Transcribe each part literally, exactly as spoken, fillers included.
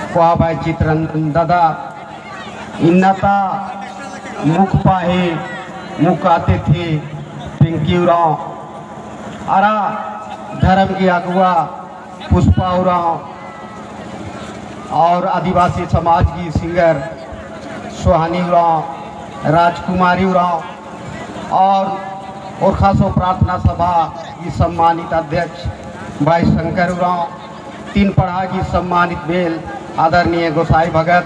कोहा भाई चितरंजन दादा, इन्ना ता मुख पाही, मुख अतिथि पिंकी उराँव, अरा धर्म की अगुवा पुष्पा उराँव और आदिवासी समाज की singer सोहानी उराँव, राजकुमारी उराँव और ओरखासो प्रार्थना सभा की सम्मानित अध्यक्ष भाई शंकर उराँव, तीन पड़हा की सम्मानित बेल आदरणीय गोसाई भगत,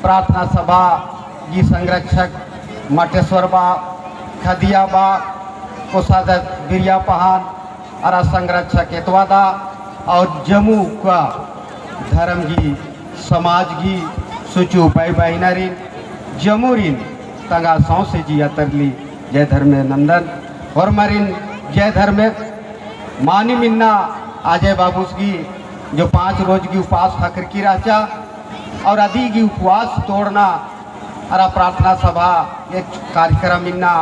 प्रार्थना सभा की संरक्षक मटेश्वर बा, खदिया बा, कोषाध्यक्ष बिरिया पहान, अरा संरक्षक एतवादा और जम्मू का धर्म की, समाज की सुचु भाई बहिनरिन, जम्मूरिन तंगआ सौंसे जिया तरली जय धर्मे नंदन। होरमारिन जय धर्मे। मानिम इन्ना अजय बाबूस गही जो पाँच रोज की उपास ख़क्खरकी रहचा और अदी गही उपवास तोड़ना अरा प्रार्थना सभा एक कार्यक्रम इन्ना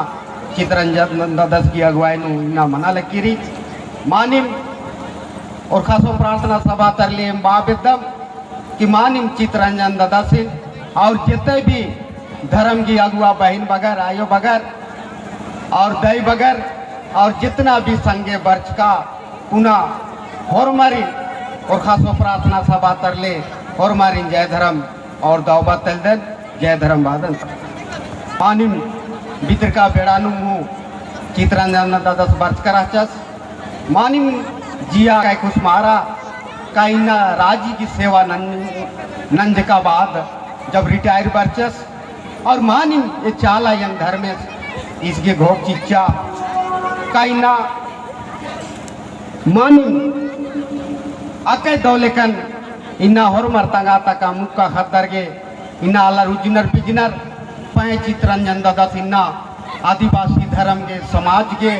चितरंजन ददस गही अगुवाई नू इन्ना मना लगी रई। मानिम ओरखासो प्रार्थना सभा तरले एम बआ बेद्दम कि मानिम चितरंजन ददसिन और जेते भी धर्म की अगुवा बहिन बगर, आयो बगर और दई बगर और जितना भी संगे बरचका पुना होरमारिन ओरखासो प्रार्थना सभा तरले होरमारिन जय धर्म और दव बआ तेलदन, जय धर्म बअदन। मानिम बितरका बेड़ा नू हूँ चितरंजन ददस बरचका रहचस। मानिम जिया काई खुश मारा, का इन्ना राजी की सेवा नन-, नंजका बाद जब retire बरचस, और मानिम ए चाला अयंग धर्मेस इसगे घोख चिच्चा, का इन्ना मानिम अकय दव लेकन इन्ना होरमर तंगआ तका मुक्का ख़द्दर गे इन्ना आलर उज्जनर बिज्जनर पहें चितरंजन ददस इन्ना आदिवासी धर्म गे समाज गे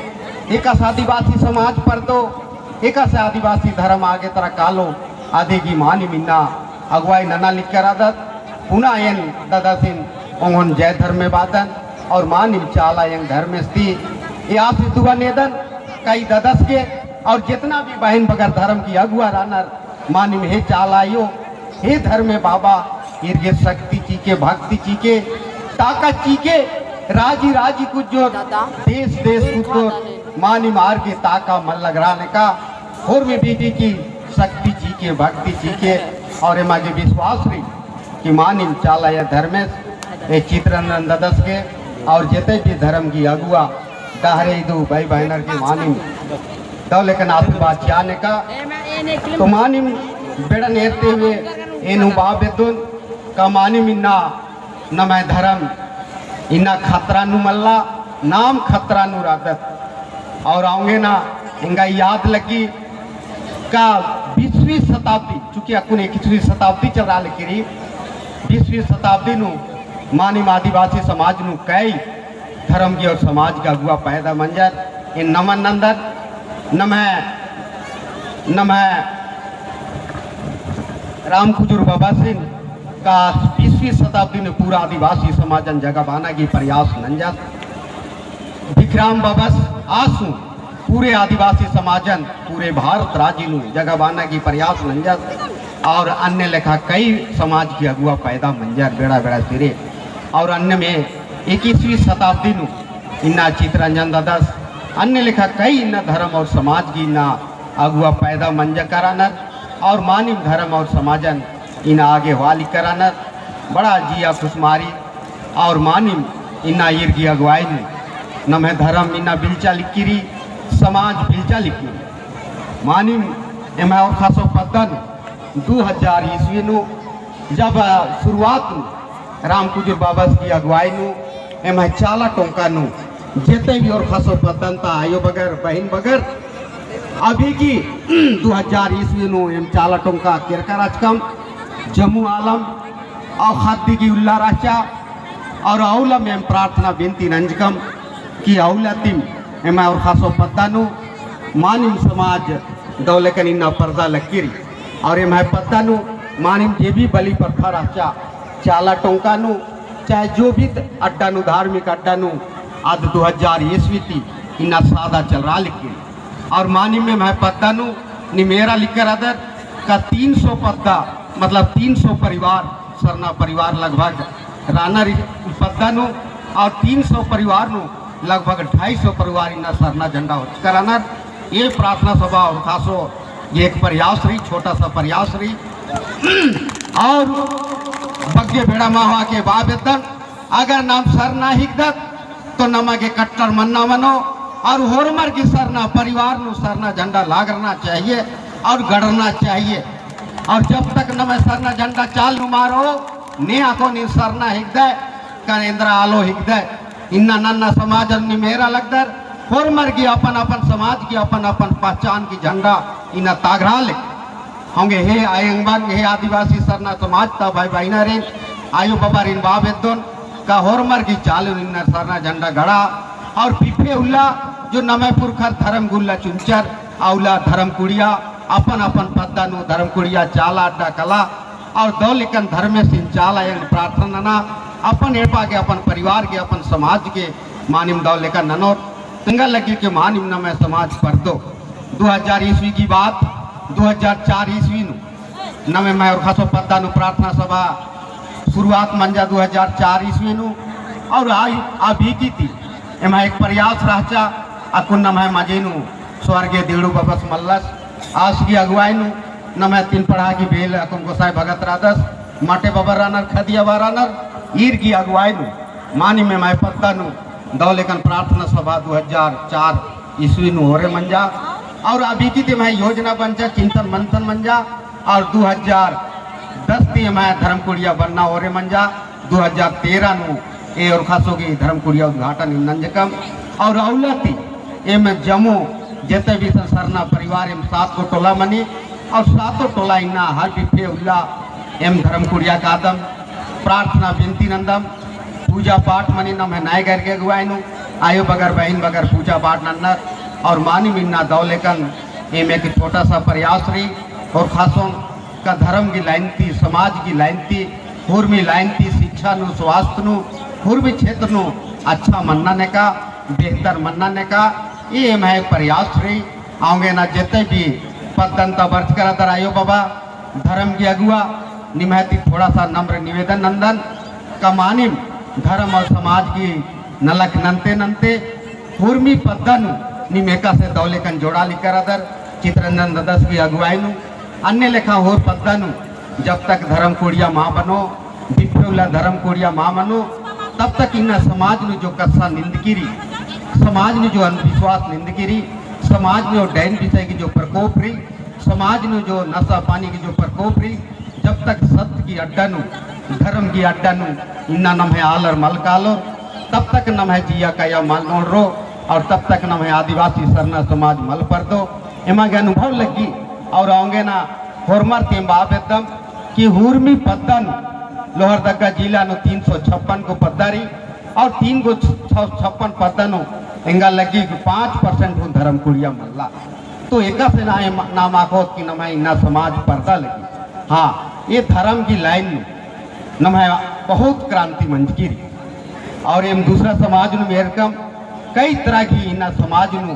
एकासे आदिवासी समाज परदो, एकासे आदिवासी धर्म आगे तरा कालो अदी गही मानिम इन्ना अगुवाई नना लिक्कर रअदत। पुना एन ददसिन ओंगोन जय धर्मे बअदन और मानिम चाला अयंग धर्मेस ती ए आसिस दुआ नेदन का ई ददस गे और जेतना भी बहिन बगर धर्म की अगुवा रअनर मानिम हे चाला आयो, हे धर्मे बाबा, ईर गे शक्ति चिके, भक्ति चिके, ताकत चिके, राजी राजी कुज्जोर, दादा, देश देश कुज्जोर, मानिम आर गे ताका मल्लगरा नेका, होरमी बीती की शक्ति चिके, भक्ति चिके, और एमा गे विश्वास रई कि मानिम चाला अयंग धर्मेस, ए चितरंजन ददस गे, और जेते भी धर्म की अगुवा, डहरे इदु बई बहिनर की मानिम दव लेकन आशीर्वाद चिआ नेका। तो मानिम बेड़ा नेरते हुए एन हूँ बआ बेद्दोन का मानिम इन्ना नम्है धर्म इन्ना खतरा नू मल्ला, नाम खतरा नू रअदत। और औंगे ना एंगा याद लग्गी का बीसवीं शताब्दी, चूँकि अक्कुन इक्कीसवीं शताब्दी चलरआ लगी रई, बीसवीं शताब्दी नू मानिम आदिवासी समाज नू कई धर्म की और समाज का अगुवा पैदा मंजर। एन नमन नंदन नम्है, नम्है राम कुजूर बाबासिन का बीसवीं शताब्दी नू पूरा आदिवासी समाजन जगाबअना की प्रयास नंजस। विक्रम बाबस आस हूँ पूरे आदिवासी समाजन पूरे भारत राजी नू जगाबअना की प्रयास नंजस और अन्ने लेखा कई समाज की अगुवा पैदा मंजर बेड़ा बेड़ा सिरे। और अन्ने में इक्कीसवीं शताब्दी नू इन्ना चितरंजन ददस अन्ने लेखा कई इन्ना धर्म और समाज की इन्ना अगुवा पैदा मंजका रअनर और मानिम धर्म और समाजन इन्ना आगे होआ लिक्कर रअनर। बड़ा जिया खुसमारी और मानिम इन्ना ईर गही अगुवाई नू नम्है धर्म इन्ना बिल्चा लिक्की रई, समाज बिल्चा लिक्की रई। मानिम एम्है ओरखासो पद्दा नू दू हजार ईस्वी नू जब शुरुआत नू राम कुजूर बाबस गही अगुवाई नू एम्है चाला टोंका नू जेते भी ओरखासो पद्दन ता आयो बगर, बहिन बगर, अभी की दू हजार ईस्वी नू एम चाला टोंका केरका रहचकम, जम्मू आलम, और ख़द्दी की उल्ला रहचा, और अउलम एम प्रार्थना बिनती नंजकम कि अउला तिम एम्है ओरखासो पद्दा नू मानिम समाज दव लेकन इन्ना परदा लक्की रई। और एम्है पद्दा नू मानिम जे भी बलि प्रथा रहचा, चाला टोंका नू, चाहे जो भी अड्डा नू, धार्मिक अड्डा नू, आद दू हजार ईस्वी ती इन्ना सादा चलरआ लिक्की रई। और मानिम एम्है पद्दा नू नीम एरा लिक्कर रअदर, का तीन सौ पद्दा, मतलब तीन सौ परिवार, सरना परिवार लगभग रअनर ई पद्दा नू, और तीन सौ परिवार नू लगभग ढाई सौ परिवार इन्ना सरना झंडा होचकर रअनर। ये प्रार्थना सभा और खासो ये एक प्रयास रई, छोटा सा प्रयास रई। और बग्गे बेड़ा मा होआ के बआ बेद्दन, अगर नाम सरना हिकदत, तो नमा गे कट्टर मन्ना मनो, और होरमर गही सरना परिवार नू सरना झंडा लागरना चाहिए और गड़रना चाहिए। और जब तक नम्है सरना झंडा चाल नू मा रओ, ने अख़ओ नीन सरना हिकदय, का एन्दरा आलो हिकदय। इन्ना नन्ना समाज नीम एरा लगदर, होरमर गही अपन अपन समाज गही अपन अपन पहचान गही झंडा इन्ना तागरा ले। औंगे हे अयंग बंग, हे आदिवासी सरना समाज ता भाई बहिनारिन, आयो बबारिन बआ बेद्दोन, का होरमर गही चाल नू इन्ना सरना झंडा गड़ा, और बिफे उल्ला जो नम्है पुरखर धरम गही उल्ला चुनचर, आ उल्ला धरम कुड़िया अपन अपन पद्दा नू धरम कुड़िया चाला अड्डा कला, और दव लेकन धर्मेसिन चाला अयंग प्रार्थना नना, अपन एड़पा गे, अपन परिवार गे, अपन समाज गे मानिम दव लेकन ननोर। तेंगा लग्गी के मानिम नम्है समाज परदो। दो हज़ार ईस्वी गही बात, दो हज़ार चार ईस्वी नू नम्है मयूर खासो पद्दा नू प्रार्थना सभा शुरुआत मंजा दो हज़ार चार ईस्वी नू। और आई अभी की ती एम्है एक प्रयास रहचा, अक्कुन नम्है मझी नू स्वर्गीय दीड़ू बबस मल्लस आस गही अगुवाई नू नम्है तीन पड़हा गही बेल अक्कुन गोसाई भगत रअदस, माटे बबर रअनर, खदिया बा रअनर, ईर गही अगुवाई नू मानिम एम्है पद्दा नू दव लेकन प्रार्थना सभा दो हज़ार चार ईस्वी नू होरे मंजा। और अभी की ती एम्है योजना बनचा, चिंतन मंथन मंजा, और दो हज़ार दस ती एम्है धर्म कुड़िया बनना होरे मंजा। दो हज़ार तेरह नू ए और खासो गही धर्म कुड़िया उद्घाटन इन्ना नंजकम। और अउला ती एम जमो जेते भी सरना परिवार एम सात गो टोला मनी, और सातों टोला इन्ना हर बिफे उल्ला एम धर्म कुड़िया कादम, प्रार्थना बिनती नंदम, पूजा पाठ मनी नम्है नायगर गही अगुवाई नू, आयो बगर बहिन बगर पूजा पाठ नन्नर। और मानिम इन्ना दव लेकन एम एक छोटा सा प्रयास रई, और खासोन का धर्म गही लाइन ती, समाज गही लाइन ती, हुरमी लाइन ती, शिक्षा नू, स्वास्थ्य नू, हुरमी क्षेत्र नू अच्छा मन्ना नेका, बेहतर मन्ना नेका, ई एम्है प्रयास रई। औंगे ना जेते भी पद्दन ता बरचकर रअदर आयो बबा, धर्म गही अगुवा, निम्है ती थोड़ा सा नम्र निवेदन नंदन, का मानिम धर्म और समाज गही नलख नन्ते नन्ते हुरमी पद्दा नू नीम एकासे दव लेकन जोड़ा लिक्कर रअदर, चितरंजन ददस गही अगुवाई नू, अन्ने लेखा होर पद्दा नू जब तक धर्म कुड़िया मा बनो, बिफे उल्ला धर्म कुड़िया मा मनो, तब तक इन्ना समाज नू जो कस्सा निंदकी रई, समाज नू जो अंधविश्वास निंदकी रई, समाज नू डाइन बिसाही गही जो प्रकोप रई, समाज नू जो नशा पानी गही जो प्रकोप रई, जब तक सत्य गही अड्डा नू, धर्म गही अड्डा नू इन्ना नम्है आलर मल कालोर, तब तक नम्है जिया काया मल नोड़रो, और तब तक नम्है आदिवासी सरना समाज मल परदो। एमा गे अनुभव लग्गी, और औंगे ना होरमर ती एम बआ बेद्दम कि हुरमी पद्दा नू लोहरदगा जिला नू तीन सौ छप्पन गो पद्दा रई, और तीन गो छ-, छप्पन पद्दा नू एंगा लग्गी कि पाँच percent हूँ धर्म कुड़िया मल्ला। तो एकासे ना एम नाम अख़ोत कि नम्है इन्ना समाज परदा लग्गी। हाँ, ये धर्म गही लाइन नू नम्है बहुत क्रांति मंजकी रई। और एम दूसरा समाज नू मेरकम कई तरह गही इन्ना समाज नू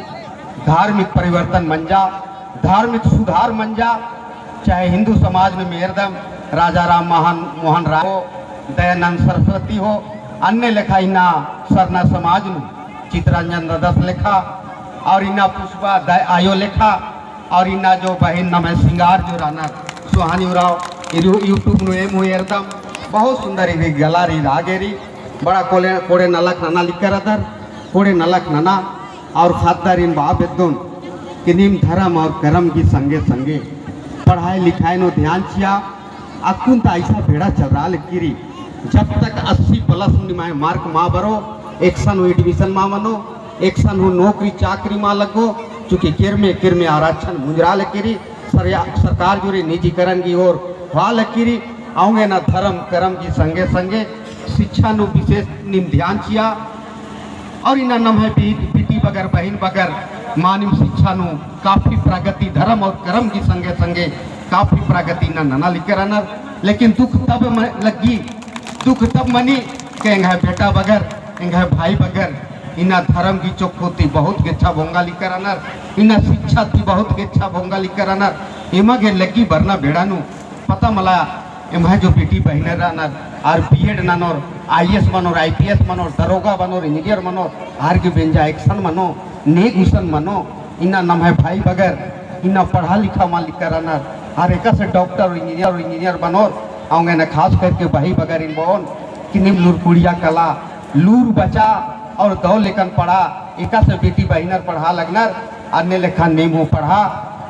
धार्मिक परिवर्तन मंजा, धार्मिक सुधार मंजा, चाहे हिंदू समाज नू मेरदम राजा राम मोहन, मोहन राय हो, दयानंद सरस्वती हो, अन्ने लेखा इन्ना सरना समाज नू चितरंजन ददस लेखा, और इन्ना पुष्पा द-, आयो लेखा, और इन्ना जो बहिन नम्है सिंगार जो रअनर, सुहानी उराँव, इरु-, YouTube नू एम हूँ एरदम, बहुत सुंदर इदी गला रई, रागे रई, बड़ा कोड़े, कोड़े नलख नना लिक्कर रअदर, कोड़े नलख नना, और ख़द्दारिन बआ बेद्दोन कि नीम धर्म और करम गही संगे संगे पढ़ाई लिखाई नू ध्यान चिआ। अक्कुन ता ऐसा बेड़ा चलरआ लगी रई, जब तक अस्सी plus निम्है mark मा बरो, एकसन हूँ admission मा मनो, एकसन हूँ नौकरी चाकरी मा लगो, चूँकि किरमे किरमे आरक्षण मुंजरआ लगी रई, सरया-, सरकार जोरे निजीकरण गही ओर होआ लगी रई। औंगे ना धर्म करम गही संगे संगे शिक्षा नू विशेष नीम ध्यान चिआ। और इन्ना नम्है बी-, बेटी बगर, बहिन बगर, मानिम शिक्षा नू काफी प्रगति, धर्म और करम गही संगे संगे काफी प्रगति इन्ना नना लिक्कर रअनर। लेकिन दुख तब म-, लग्गी, दुख तब मनी के एंग्है बेटा बगर, एंग्है भाई बगर, इन्ना धर्म गही चोखो ती बहुत गेच्छा भोंगा लिक्कर रअनर, इन्ना शिक्षा ती बहुत गेच्छा भोंगा लिक्कर रअनर। एमा गे लग्गी बरना बेड़ा नू पता मला, एम्है जो बेटी बहिनर रअनर, आर B.Ed ननोर, IAS मनोर, IPS मनोर, दरोगा मनोर, engineer मनोर, आर गे बेंजा एकसन मनो, नेग गुसन मनो, इन्ना नम्है भाई बगर, इन्ना पढ़ा लिखा मल इक्का रअनर, आर एकासे doctor, engineer, engineer मनोर, औंगे ना खास करके भाई बगरिन बओन, कि नीम लूरकुड़िया कला, लूर बचा और दव लेकन पढ़ा, एकासे बेटी बहिनर पढ़ा लगनर, अन्ने लेखा नीम हूँ पढ़ा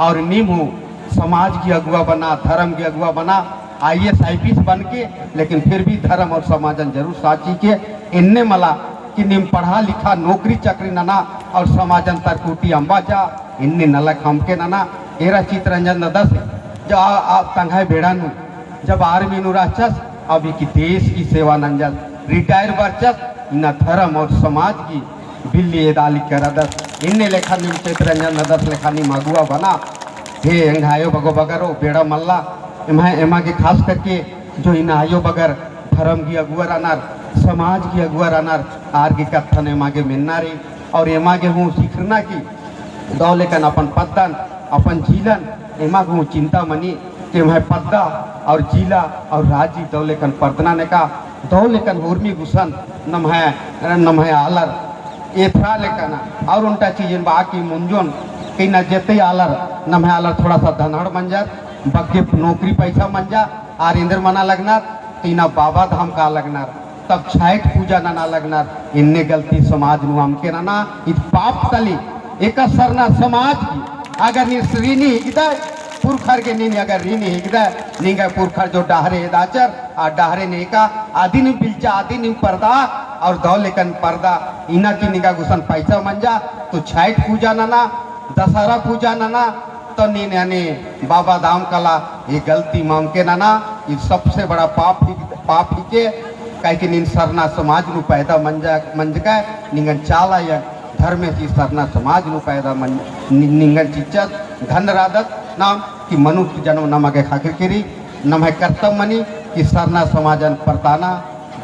और नीम हूँ समाज की अगुवा बना, धर्म की अगुवा बना, IAS IPS बन के, लेकिन फिर भी धर्म और समाजन जरूर साची के। एन्ने मला कि नीम पढ़ा लिखा नौकरी चाकरी नना और समाजन तरकुटी अम्बा चा, एन्ने नलख अमके नना। एरा चितरंजन ददस जो आ, आ तंग्है बेड़ा नू जब army नू रहचस, अबकी देश की सेवा नंजस, retire बरचस, इन्ना धर्म और समाज की बिल्ली एदालिक करदस। एन्ने लेखा नीम चितरंजन ददस लेखा नीम अगुवा बना। हे एंग्है आयो बगो बगरो बेड़ा मल्ला, एम्है, एमा गे खास करके जो इन्ना आयो बगर धर्म की अगुवा रअनर, समाज की अगुवा रअनर, आर गे कत्थन एमा गे मेन्ना रई। और एमा गे हूँ सिखरना कि दव लेकन अपन पद्दन, अपन जिलन, एमा गे हूँ चिंता मनी कि एम्है पद्दा और जिला और राजी दव लेकन परदना नेका, दव लेकन होरमी गुसन नम्है, नम्है आलर एथरा लेकन। और ओन्टा चीजन बा कि मुंजोन कि ना जेते आलर, नम्है आलर थोड़ा सा धनहड़ मंजर, बग्गे नौकरी पैसा मंजा, आर एन्देर मना लगनर, कि ना बाबा धाम का लगनर। तब छठ पूजा नना लगनर, एन्ने गलती समाज नू अमके नना, ईद पाप तली। एका सरना समाज की अगर नीन ऋणी हिकदय, पुरखर गे नीन अगर ऋणी हिकदय, निंग्है पुरखर जो डहरे एदाचर, आ डहरे नेका, अदिन बिल्चा, अदिन परदा, और दव लेकन परदा, इन्ना की निंगा गुसन पैसा मंजा, तो छठ पूजा नना, दशहरा पूजा नना, तो नीन यानी बाबा धाम कला, ये गलती ममके नना, ये सबसे बड़ा पाप ही, पाप हिके, काहे कि नीन सरना समाज नू पैदा मंजा, मंजका, निंगन चाला या धर्मेस ई सरना समाज नू पैदा मन-, नि-, निंगन चिच्चस, धन रअदत नाम कि मनुष्य जन्म नमा गे ख़क्खरकी रई, नम्है कर्तव्य मनी कि सरना समाजन परताना,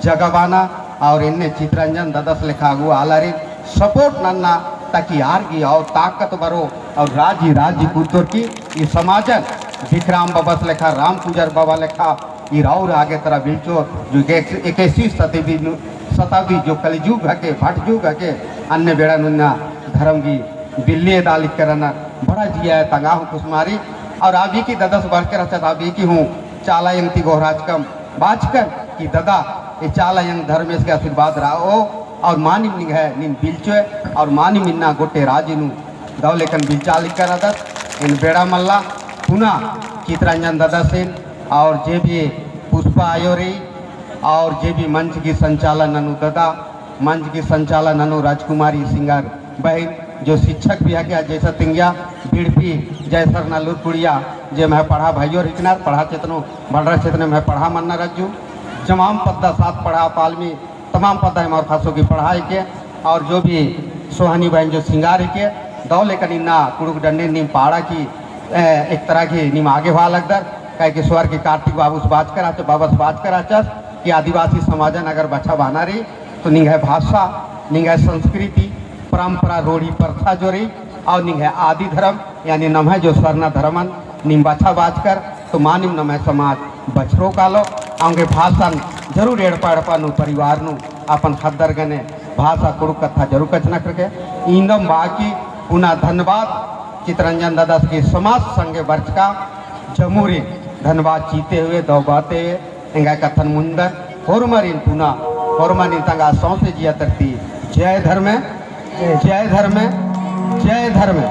जगाबअना और एन्ने चितरंजन ददस लेखा अगुवा आलारिन support नन्ना, ताकि आर गे और ताकत बरो और राजी राजी कुद्दोर की ई समाजन विक्राम बबस लेखा, राम कुजर बबा लेखा, ई रौर आगे तरा बिल्चोर, जो एक-, इक्कीसवीं शताब्दी नू, शताब्दी जो कलयुग हके, भटयुग हके, अन्ने बेड़ा नू इन्ना धर्म गी बिल्ली एदालिक करना, बड़ा जिया तंगआ हूँ कुसुमारी। और अबकी ददस बरचकर रहचस, अबकी हूँ चाला अयंग ती गोहराचकम बाचकन कि ददा, ए चाला अयंग धर्मेस गे आशीर्वाद रओ, और मानिम निंग्है नीन बिल्चोय, और मानिम इन्ना गोटे राजी नू दव लेकन बिल्चालिक करदत। एन बेड़ा मल्ला पुना चितरंजन ददसिन और जे भी पुष्पा आयो रई और जे भी मंच की संचालन ननू ददा, मंच की संचालन ननू राजकुमारी सिंगर बहिन जो शिक्षक भी हके, जैसा तिंगिया बिड़पी जय सरना लूरकुड़िया जे एम्है पड़हा भइयोर हिकनर, पड़हा चेतनो, भंडरा चेतनो एम्है पड़हा मन्ना रज्जू, जमाम पद्दा सात पड़हा पालमी तमाम पद्दा एम और खासो की पड़हा हिके, और जो भी सोहनी बहिन जो सिंगार हिके, दव लेकन इन्ना कुँड़ुख़ डंडी नीम पाड़ा की, ए, एक तरह की नीम आगे हुआ लगदर, काहे कि सुअर की कार्तिक बाबुस बाचकर रहचस, बबस बाचकर रहचस कि आदिवासी समाजन अगर बछाबअना रई, तो निंग्है भाषा, निंग्है संस्कृति, परंपरा, रोड़ी, प्रथा जो रई, और निंग्है आदि धर्म, यानी नम्है जो सरना धर्मन नीम बछाबाचकर, तो मानिम नम्है समाज बछरो कालो। औंगे भाषान जरूर एड़पा एड़पा नू परिवार नू अपन ख़द्दर गने भाषा कुँड़ुख़ कत्था जरूर कछनखरके। इन्दम बाकी पुना धन्यवाद चितरंजन ददस गे समाज संगे बरचका जमुरी धन्यवाद चीते हुए दव बाते हुए एंगा कत्थन मुंदर होरमारिन पुना, होरमारिन तंगआ सौंसे जिया तरती जय धर्मे, जय धर्मे, जय धर्मे।